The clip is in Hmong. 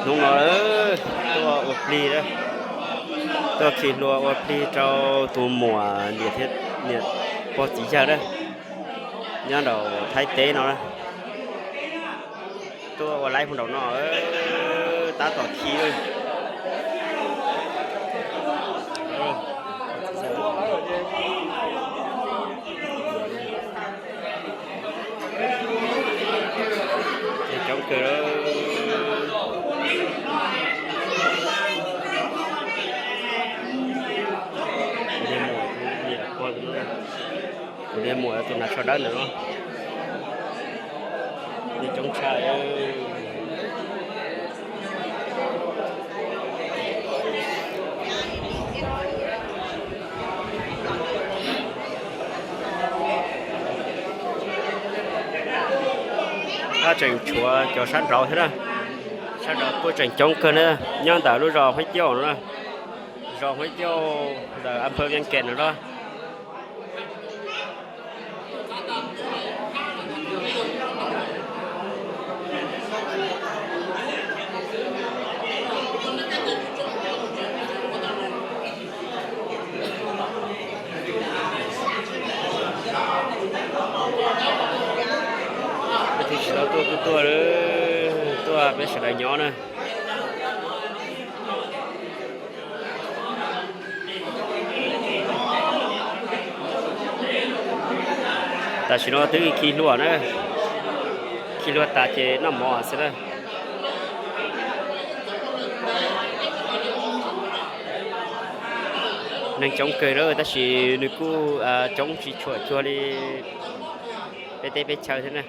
Hnub no tuaj ua plig, tuaj khi hlua ua plig rau tus muam niam thiab niam pog txiv yawg na, nyob nraum Thaib teb no. Tuaj ua laib hmo nraum no, tab tom khi. Coob kawg. Kuv niag muam tus hnav tsho dawb ntawm no, coob tshaj. Tseem tshuav cov sab nraud thiab na, sab nraud kuj tseem coob kawg na, nyob ntawm lub zos Huab Cauj no, zos Huab Cauj ntawm a phaw Viaj Kem no los. Peb twb tsis tau tuaj kuj tuaj, tuaj peb sawv daws nyob na. Tam sim no twb khi hlua na, khi hlua tas ces noj mov xwb na. Neeg coob kawg na, tab sis nws kuj coob tsis tshua cuag li peb teb peb chaw thiab na.